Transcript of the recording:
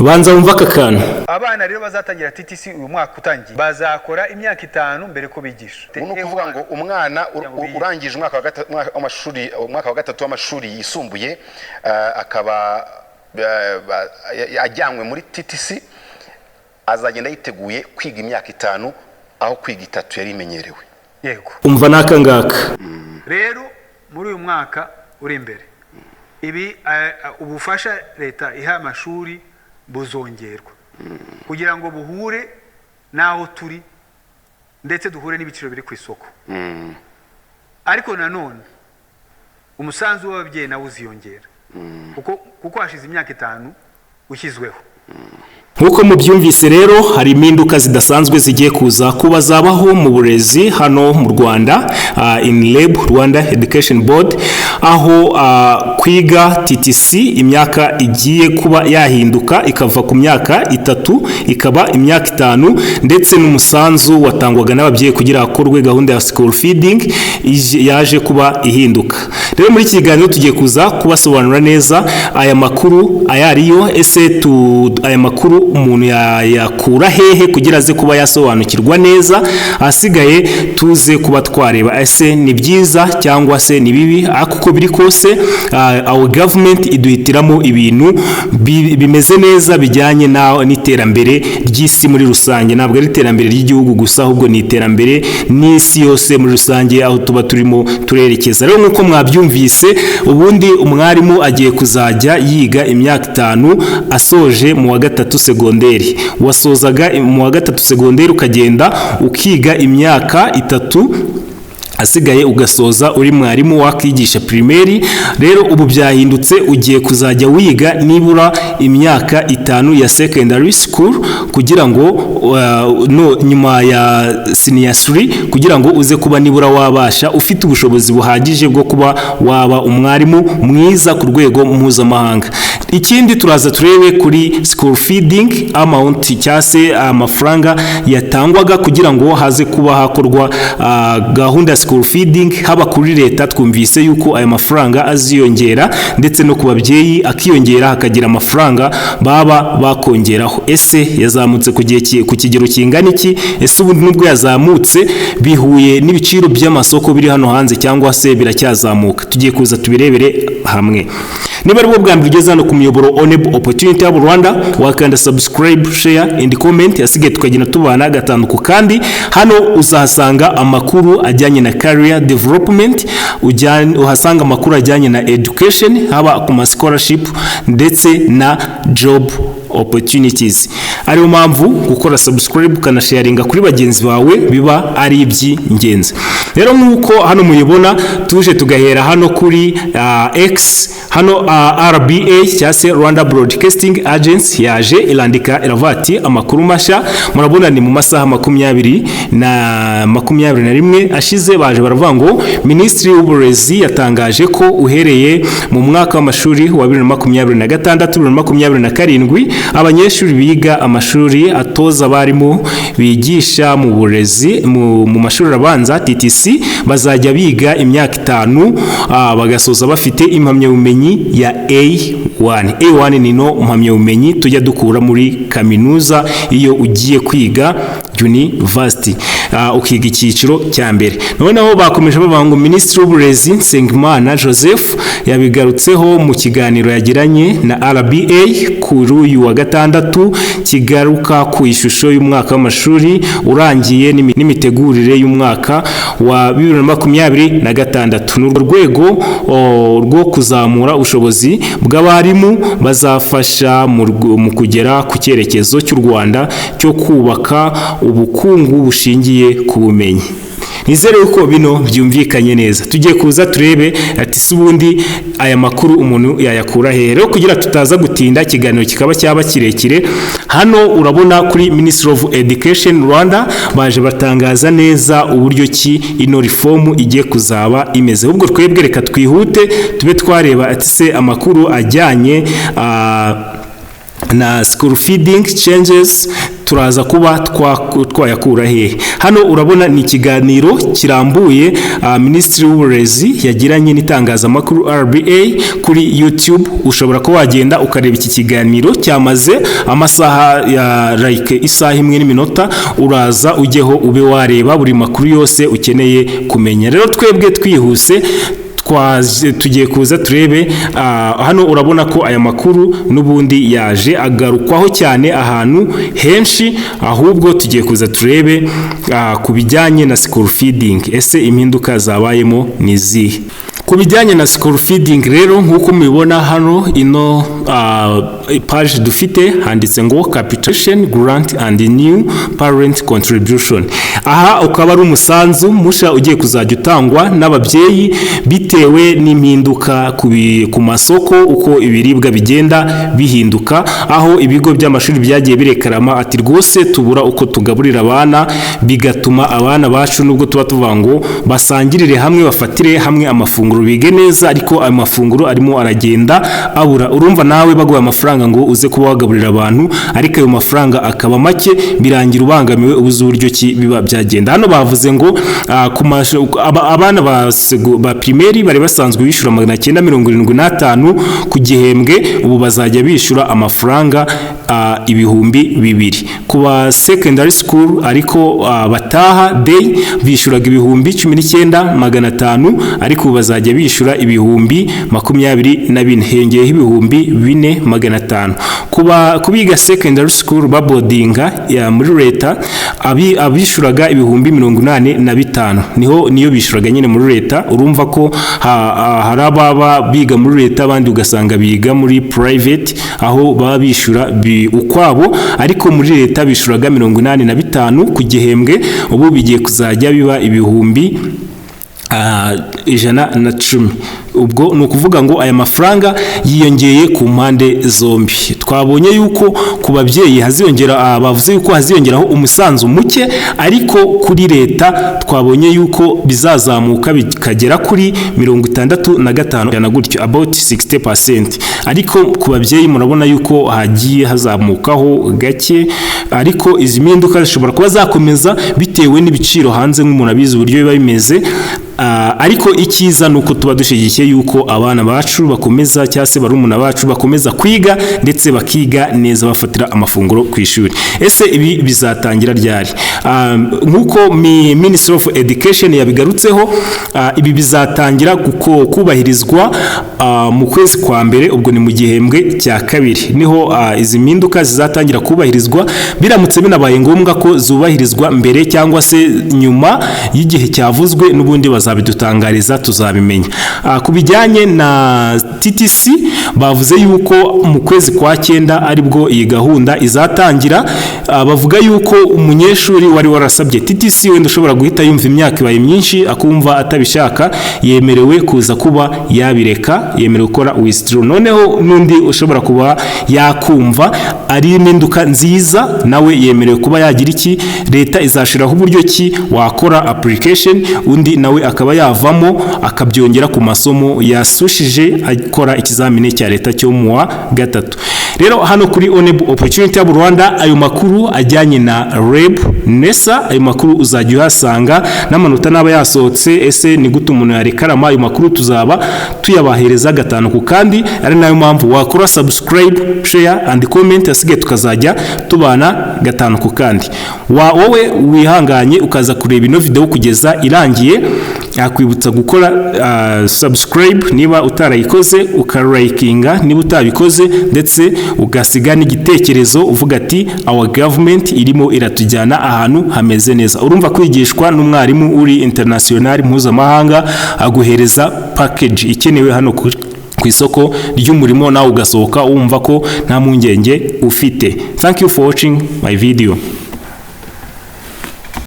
Banza wumva aka kantu. Abana rero bazatangira TTC uyu mwaka utangiye bazakora imyaka 5 mbere ko bigisha. Ubu ni ukuvuga ngo umwana urangije umwaka w'amashuri, umwaka wa gatatu w'amashuri yisumbuye, akaba ajyanywe muri TTC, azagenda yiteguye kwiga imyaka 5 aho kwiga 3 yari imenyerewe. Yego. Umva n'aka ngaka. Rero muri uyu mwaka uri imbere, ibi ubufasha leta iha amashuri buzongerwa kugira ngo buhure n'aho turi, ndetse duhure n'ibiciro biri ku isoko. Ariko nanone umusanzu w'ababyeyi nawo uziyongera kuko hashize imyaka 5 ushyizweho. Nk'uko mubyumvise rero, hari impinduka zidasanzwe zigiye kuza kuba zabaho mu burezi hano mu Rwanda, in REB, Rwanda Education Board, aho kwiga TTC imyaka igiye kuba yahinduka, ikava ku myaka 3 ikaba imyaka 5, ndetse n'umusanzu watangwaga n'ababyeyi kugira hakorwe gahunda ya school feeding yaje kuba ihinduka. Rero muri iki kiganiro tugiye kuza kubasobanurira neza aya makuru ayo ariyo. Ese aya makuru umuntu yakura hehe kugira aze kuba yasobanukirwa neza? Ahasigaye tuze kuba twareba ese ni byiza cyangwa se ni bibi. Ariko uko biri kose, our government iduhitiramo ibintu bimeze neza bijyanye n'iterambere ry'isi muri rusange. Ntabwo ari iterambere ry'igihugu gusa, ahubwo ni iterambere n'isi yose muri rusange aho tuba turimo turerekeza. Rero nk'uko mwabyumvise, ubundi umwarimu agiye kuzajya yiga imyaka 5 asoje mu wa gatatu segonderi. Wasozaga mu wa gatatu segonderi, ukagenda ukiga imyaka 3 asigaye, ugasoza uri mwarimu wakigisha primaire. Rero ubu byahindutse, ugiye kuzajya wiga nibura imyaka 5 ya secondary school kugira ngo no nyuma ya senior 3, kugira ngo uze kuba nibura wabasha ufite ubushobozi buhagije bwo kuba waba umwarimu mwiza ku rwego mpuzamahanga. Ikindi turaza turebe kuri school feeding amount, cyangwa se amafaranga yatangwaga kugira ngo haze kuba hakorwa gahunda ya school feeding, haba kuri leta, twumvise yuko aya mafaranga aziyongera, ndetse no ku babyeyi akiyongera, hakagira amafaranga baba bakongeraho. Ese yazamutse ku kigero kingana iki? Ese ubundi nubwo yazamutse bihuye n'ibiciro by'amasoko biri hano hanze, cyangwa se biracyazamuka? Tugiye kuza tubirebere hamwe. Niba ari bwo bwa mbere ugeze hano ku muyoboro Oneb Opportunity Hub Rwanda, wakanda subscribe, share and comment, yasigaye tukagenda tubana gatanu ku kandi. Hano uzahasanga amakuru ajyanye na career development, uhasanga amakuru ajyanye na education, haba ku ma scholarship ndetse na job opportunities. Ariyo mpamvu gukora subscribe ukanasharinga kuri bagenzi bawe biba ari iby'ingenzi. Rero nk'uko hano muyibona, tuje tugahera hano kuri X hano, RBA cyangwa se Rwanda Broadcasting Agency yaje irandika, iravuga ati: "Amakuru mashya." Murabona ni mu masaha 20 na 21 ashize, baje baravuga ngo Minisitiri w'Uburezi yatangaje ko uhereye mu mwaka w'amashuri wa 2026 2027, abanyeshuri biga amashuri atoza abarimu bigisha mu burezi mu mashuri abanza, TTC, bazajya biga imyaka 5, bagasoza bafite impamyabumenyi ya A1. A1 ni no mpamyabumenyi tujya dukura muri kaminuza iyo ugiye kwiga university, ukiga icyiciro cya mbere. Noneho bakomeje bavuga ngo Minisitiri w'Uburezi Nsengimana Joseph yabigarutseho mu kiganiro yagiranye na RBA kuri uyu wa gatandatu, kigaruka ku ishusho y'umwaka w'amashuri urangiye n'imitegurire y'umwaka wa 2026. Ni urwo rwego rwo kuzamura ubushobozi bw'abarimu bazafasha mu kugera ku cyerekezo cy'u Rwanda cyo kubaka ubukungu bushingiye ku bumenyi. Nizere yuko bino byumvikanye neza. Tugiye kuza turebe ati si ubundi aya makuru umuntu yayakura hehe? Rero kugira tutaza gutinda, ikiganiro kikaba cyaba kirekire, hano urabona kuri Ministry of Education Rwanda baje batangaza neza uburyo ki ino reform igiye kuzaba imeze. Ahubwo twebwe reka twihute tube twareba ati se amakuru ajyanye Na school feeding changes turaza kuba twayakura hehe? Hano urabona ni ikiganiro kirambuye Minisitiri w'Uburezi yagiranye n'itangazamakuru RBA kuri YouTube. Ushobora kuba wagenda ukareba iki kiganiro, cyamaze amasaha ya like isaha imwe n'iminota. Uraza ujyeho ube wareba buri makuru yose ukeneye kumenya. Rero twebwe twihuse tugiye kuza turebe hano. Urabona ko aya makuru n'ubundi yaje agarukwaho cyane ahantu henshi. Ahubwo tugiye kuza turebe ku bijyanye na school feeding. Ese impinduka zabayemo ni izihe ku bijyanye na school feeding? Rero nk'uko mubibona hano, ino page dufite handitse ngo "Capitation grant and new parent contribution". Aha ukaba ari umusanzu musha ugiye kuzajya utangwa n'ababyeyi bitewe n'impinduka ku masoko, uko ibiribwa bigenda bihinduka, aho ibigo by'amashuri byagiye birekarama ati: "Rwose tubura uko tugaburira abana, bigatuma abana bacu, nubwo tuba tuvuga ngo basangirire hamwe, bafatire hamwe amafunguro, bige neza, ariko ayo mafunguro arimo aragenda abura." Urumva nawe baguha amafaranga ngo uze kuba wagaburira abantu, ariko ayo mafaranga akaba make, birangira ubangamiwe, ubuze uburyo ki biba byagenda. Hano bavuze ngo ku abana ba primaire bari basanzwe bishyura 975 ku gihembwe, ubu bazajya bishyura amafaranga 2000. Ku ba secondary school ariko bataha day bishyuraga 19,500, ariko ubu bazajya bishyura 24,000, hiyongeyeho 4,500. Kuba kubiga secondary school babodinga ya muri leta, abishyuraga 85,000, niho niyo bishyuraga nyine muri leta. Urumva ko hari ababa biga muri leta, abandi ugasanga biga muri private, aho baba bishyura ukwabo, ariko muri leta bishyuraga 85 ku gihembwe, ubu bigiye kuzajya biba 110,000. Ubwo ni ukuvuga ngo aya mafaranga yiyongeye ku mpande zombi. Twabonye yuko ku babyeyi haziyongera, bavuze yuko haziyongeraho umusanzu muke, ariko kuri leta twabonye yuko bizazamuka bikagera kuri 65 na gutyo, about 60%. Ariko ku babyeyi murabona yuko hagiye hazamukaho gake, ariko izi mpinduka zishobora kuba zakomeza bitewe n'ibiciro hanze, nk'umuntu abizi uburyo biba bimeze. Ariko icyiza ni uko tuba dushyigikiye yuko abana bacu bakomeza, cyangwa se barumuna bacu bakomeza kwiga, ndetse bakiga neza, bafatira amafunguro ku ishuri. Ese ibi bizatangira ryari? Nk'uko Ministry of Education yabigarutseho, ibi bizatangira kubahirizwa mu kwezi kwa mbere, ubwo ni mu gihembwe cya kabiri, niho izi mpinduka zizatangira kubahirizwa. Biramutse binabaye ngombwa ko zubahirizwa mbere cyangwa se nyuma y'igihe cyavuzwe, n'ubundi bazabidutangariza, tuzabimenya. Ku bijyanye na TTC, bavuze yuko mu kwezi kwa cyenda aribwo iyi gahunda izatangira. Bavuga yuko umunyeshuri wari warasabye TTC, wenda ushobora guhita yumva imyaka ibaye myinshi, akumva atabishaka, yemerewe kuza kuba yabireka, yemerewe gukora withdraw. Noneho n'undi ushobora kuba yakumva ari impinduka nziza, nawe yemerewe kuba yagira iki, leta izashiraho uburyo ki wakora application, undi nawe akaba yavamo, akabyongera ku masomo yasushije akora ikizamini cya leta cyo mu wa gatatu. Rero hano kuri Oneb Opportunity Hub Rwanda, ayo makuru ajyanye na REB, NESA, ayo makuru uzajya uyasanga, n'amanota n'aba yasohotse, ese ni gute umuntu yarekarama, ayo makuru tuzaba tuyabahereza gatanu ku kandi. Ari nayo mpamvu wakora subscribe, share and comment, asigaye tukazajya tubana gatanu ku kandi. Wa wowe wihanganye ukaza kureba ino video kugeza irangiye, yakwibutsa gukora subscribe niba utarayikoze, ukarayikinga niba utabikoze, ndetse ugasiga n'igitekerezo uvuga ati: "Our government irimo iratujyana ahantu hameze neza." Urumva kwigishwa n'umwarimu uri international, mpuzamahanga, aguhereza package ikenewe hano ku isoko ry'umurimo, nawe ugasohoka wumva ko nta mpungenge ufite. Thank you for watching my video.